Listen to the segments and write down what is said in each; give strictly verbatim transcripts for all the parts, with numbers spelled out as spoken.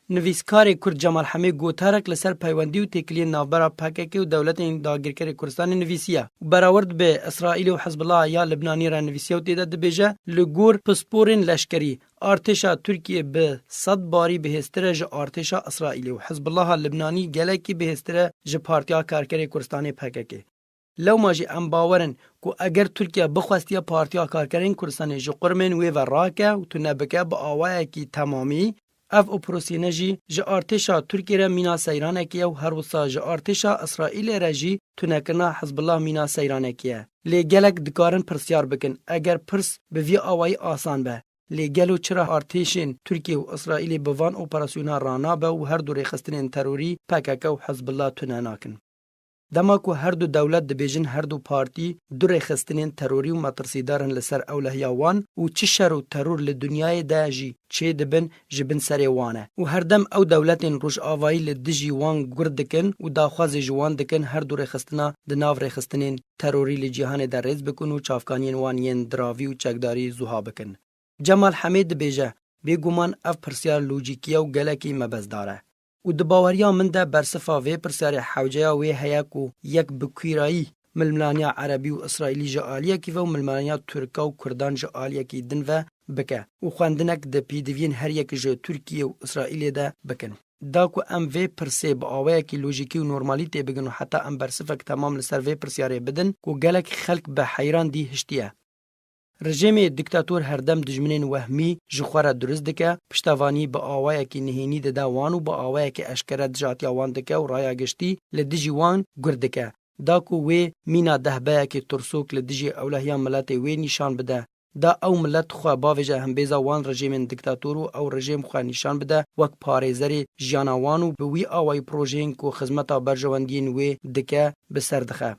Nivîskarê Kurd Cemal Hemê gotarek li ser peywendî û têkiliyên navbera P K K û dewletên dagirkerê Kurdistanê nivîsiye û berawird bi Îsraîlê û Hizbullah ya Libnanî re nivîsiye û tê de dibêje, li gor pisporên leşkerî, artêşa Tirkiyê bi sed barî bihêztir e ji artêşa Îsraîlê û Hizbullaha Libnanî gelekî bihêztir e ji Partiya Karkerê Kurdistanê P K K. Lewma jî em bawer in ku eger Tirkiye bixwestiye Partiya Karkerên Kurdistanê ji qurmên wê ve rake û tune bike bi awayekî temamî, ev operasîyone jî ji artêşa Tirkiyê re mîna seyranekê ye û her wisa ji artêşa Îsraîlê re jî tunekirina Hizbullah mîna seyranekê ye. Lê gelek dikarin pirsyar bikin, eger pirs bi vî awayî asan be, lê gelo çira artêşên Tirkiye û Îsraîlê bi van operasyona ranabe û her du rêxistinên terorî P K K û Hizbullah tune nakin? Dema ku her du dewlet dibêjin her du partî du rêxistinên terorî û metirsîdar in li ser ewlehiya wan û çi şer û teror li dinyayê de jî çê dibin ji bin serê wan e û herdem ew dewletên rojavayî li dijî wan gur dikin û daxwazê ji wan dikin her du rêxistina di nav rêxistinên terorî li cîhanê de rêz bikin û çavkaniyên wan yên diravî û çekdarî zuha bikin. Cemal Hemê dibêje, bêguman ev pirsyar lojîkî ye û gelekî mebestdar e. Û di baweriya min de bersifa vê pirsyarê hewceya wê heye ku yek bi kûrayî milmilaniya Erebî û Îsraîlî ji aliyekî ve û milmilaniya Tirka û Kurdan ji aliyekî din ve bike û xwendinek di pêdiviyên her yek ji Tirkiye û Îsraîlê de bikin. Da ku em vê pirsê bi awayekî lojîkî û normalî têbigin û heta em bersifek temam li ser vê pirsyarê bidin ku gelek xelk bi heyran dî hiştiye. Rejêmê dîktator herdem dijminên wehmî ji xwe re durist dike, piştevanî bi awayekî nihênî dide wan û bi awayekî eşkere dijatiya wan dike û raya giştî li dijî wan gur dike. Da ku wê mîna dehbeyekê tirsok li dijî ewlehiya miletê wê nîşan bide, da ew milet xwe bavêje hembêza wan rejêmên dîktator û ew rejêm xwe nîşan bide wek parêzerê jiyana wan û bi wî awayî projeyên ku xizmeta berjewendiyên wê dike, bi ser dixe.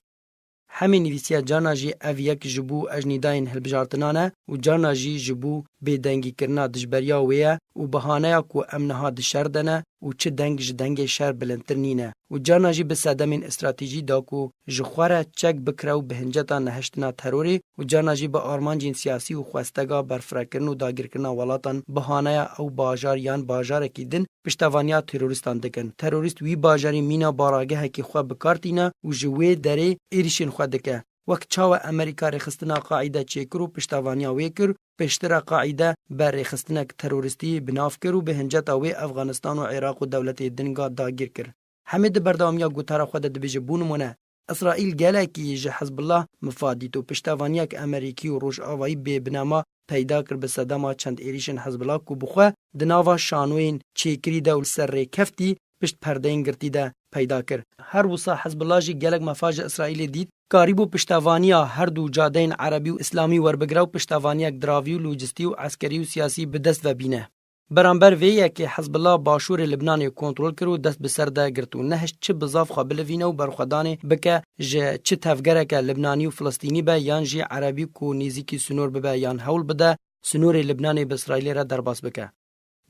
Hemî nivîsiya carna jî ev yek ji bo ejnîdayên hilbijartinan e û carna jî ji bo bêdengîkirina dijberiya wê ye û bahaneya ku em niha di şer de ne û çi deng ji dengê şer bilindtir nîne û carna jî bi sedemên stratejî da ku ji xwe re çek bikire û bi hinceta nehiştina terorê û carna jî bi armancên siyasî û xwestega berfirehkirin û dagirkirina welatan bahaneya ew bajar yan bajarekî din piştevaniya terorîstan dikin. Terorîst wî bajarî mîna baragehekî xwe bi kar tîne û ji wê derê êrîşên xwe dike. Wek çawa Amerîka rêxistina Qaîde çêkir û piştevaniya wê kir, pêştir re Qaîde be rêxistinek terorîstî bi nav kir û bi hinceta wê Efxanistan û Iraq û dewletê dinga dagîr kir. Hemê di berdewamiya gotara xwe de dibêje, bo nimûne, Îsraîl gelekî ji Hizbullah mifa dît û piştevaniyek Amerîkî û Rojavayî bê binama peyda kir bi sedema çend êrîşên Hizbullah ku bi xwe di nava şanoyên çêkirî de û li ser rêkeftî pişt perdeyên girtî de peyda kir. Her wisa Hizbullah jî gelek mefa ji Îsraîlê dît, karîbû piştevaniya her du cadeyên Erebî û Îslamî werbigire û piştevaniyek diravî û lojîstî û eskerî û siyasî bi dest ve bîne. Beramber vê yekê Hizbullah başûrê Libnanê kontrol kir û dest bi ser de girt û nehişt çi bizav xwe bilivîne û berxwedanê bike ji çi tevgereke Libnanî û Filistînî be yan jî Erebî ku nêzîkî sinor bibe yan hewl bide sinorê Libnanê bi Îsraîlê re derbas bike.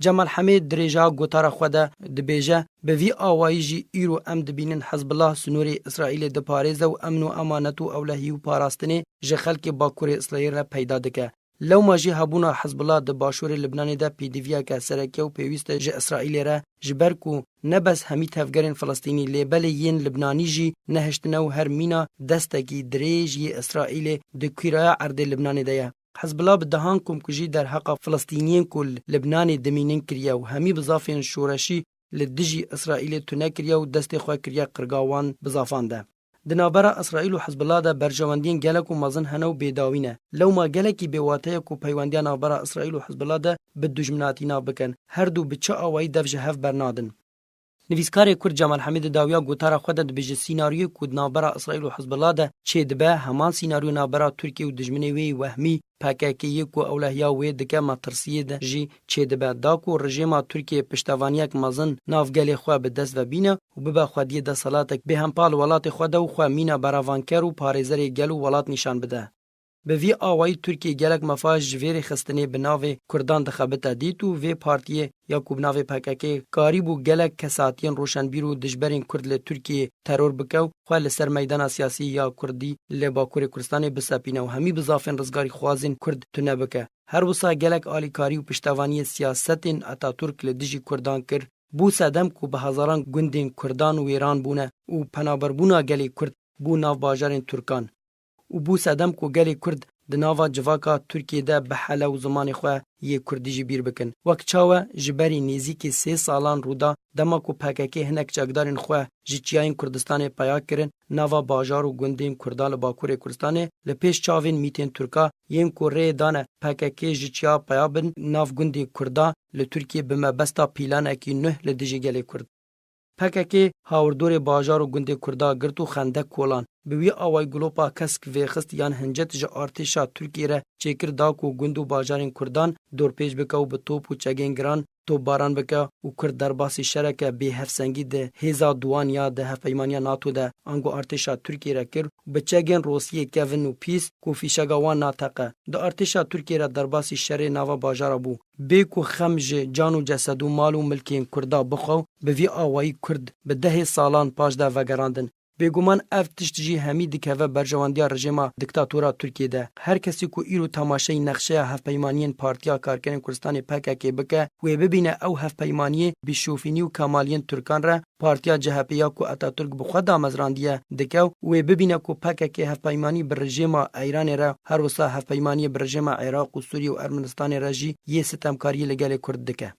Cemal Hemê dirêja gotara xwe de dibêje, bi vî awayî jî îro em dibînin Hizbullah sinorê Îsraîlê diparêze û emn û emanet û ewlehî û parastinê ji xelkê Bakurê Îsraîlê re peyda dike. Lewma jî hebûna Hizbullah di başûrê Libnanê de pêdiviyeke sereke û pêwîst e ji Îsraîlê re, ji ber ku ne bes hemî tevgerên Filistînî lê belê yên Libnanî jî nehiştine û her mîna destekî dirêj yê Îsraîlê di kûraya erdê Libnanê de ye. Hizbullah bi dehan komkujî derheqa Filistîniyên ku li Libnanê dimînin kiriye û hemî bizafên şoreşî li dijî Îsraîlê tune kiriye û destê xwe kiriye qirga wan bizafan de. Di navbera Îsraîl û Hizbullah de berjewendiyên gelek û mezin hene û bêdawî ne. Lewma gelekî bêwate ye ku peywendiya navbera Îsraîl û Hizbullah de bi dijminatî nav bikin. Her du bi çi awayî dev ji hev bernadin? Nivîskarê Kurd Cemal Hemî di dawiya gotara xwe de dibêje, sînaryoyê ku di navbera Îsraîl û Hizbullah de çêdibe, heman sînaryo navbera Tirkiye û dijminê wê yê wehmî P K K yê ku ewlehiya wê dike metirsiyê de jî çêdibe. Da ku rejêma Tirkiyê piştevaniyek mezin nav gelê xwe bi dest ve bîne û bibe xwediyê desthilatek bêhempa li welatê xwe de û xwe mîna berevanker û parêzerê gel û welat nîşan bide. Bi vî awayî Tirkiye gelek mefa ji vê rêxistinê bi navê Kurdan dixebite dît û vê partiyê ya ku bi navê P K K karîbû gelek kesatiyên roşenbîr û dijberên Kurd li Tirkiyê teror bike û xwe li ser meydana siyasî ya Kurdî li Bakurê Kurdistanê bisepîne û hemî bizafên rizgarîxwazên Kurd tune bike. Her wisa gelek alîkarî û piştevaniyê siyasetên Ataturk li dijî Kurdan kir. Bû sedem ku bi hezaran gundên Kurdan wêran bûne û penaberbûna gelê Kurd bû nav bajarên Tirkan. Û bû sedem ku gelê Kurd di nava civaka Tirkiyê de bi hele û zimanê xwe yê Kurdî jî bîr bikin. Wek çawa ji berî nêzîkî sê salan rû da, dema ku P K K hinek çekdarên xwe ji çiyayên Kurdistanê peya kirin, nava bajar û gundên Kurda li Bakurê Kurdistanê li pêş çavên mîtên Tirka yên ku rê dane P K K ji çiya peya bin nav gundên Kurda li Tirkiyê bi mebesta pîlanekî nuh li dijî gelê Kurd. P K K hawirdorê bajar û gundê Kurda girt û xendek kolan. Bi wî awayî gulopa kesk vêxist yan hincet ji artêşa Tirkiyê re çêkir da ku gund û bajarên Kurdan dorpêç bike û bi top û çegên giran topbaran bike û Kurd derbasî şereke bêhevsengî di hêza duwan ya di Hevpeymaniya NATO de ango artêşa Tirkiyê re kir û bi çegên Rûsiyê kevin û pîs ku fîşega wan nateqe, di artêşa Tirkiyê re derbasî şerê nava bajara bû. Bê ku xem ji can û cesed û mal û milkên Kurda bixwe û bi vî awayî Kurd bi dehê salan paş de vegerandin. Bêguman ev tişt jî hemî dikeve berjewendiya rejêma diktatora Tirkiyê de. Her kesî ku îro temaşeyî nexşeya hevpeymaniyên Partiya Karkerên Kurdistanê P K K bike, wê bibîne ew hevpeymaniyê bi şofînî û kemaliyên Tirkan re Partiya C H P ya ku Atatürk bi xwe damezrandiye dike û wê bibîne ku P K K hevpeymanî bi rejêma Eyranê re, her wisa hevpeymaniyê bi rejêma Iraq û Sûriye û Ermenistanê re jî yê sitemkariyê li gelê Kurd dike.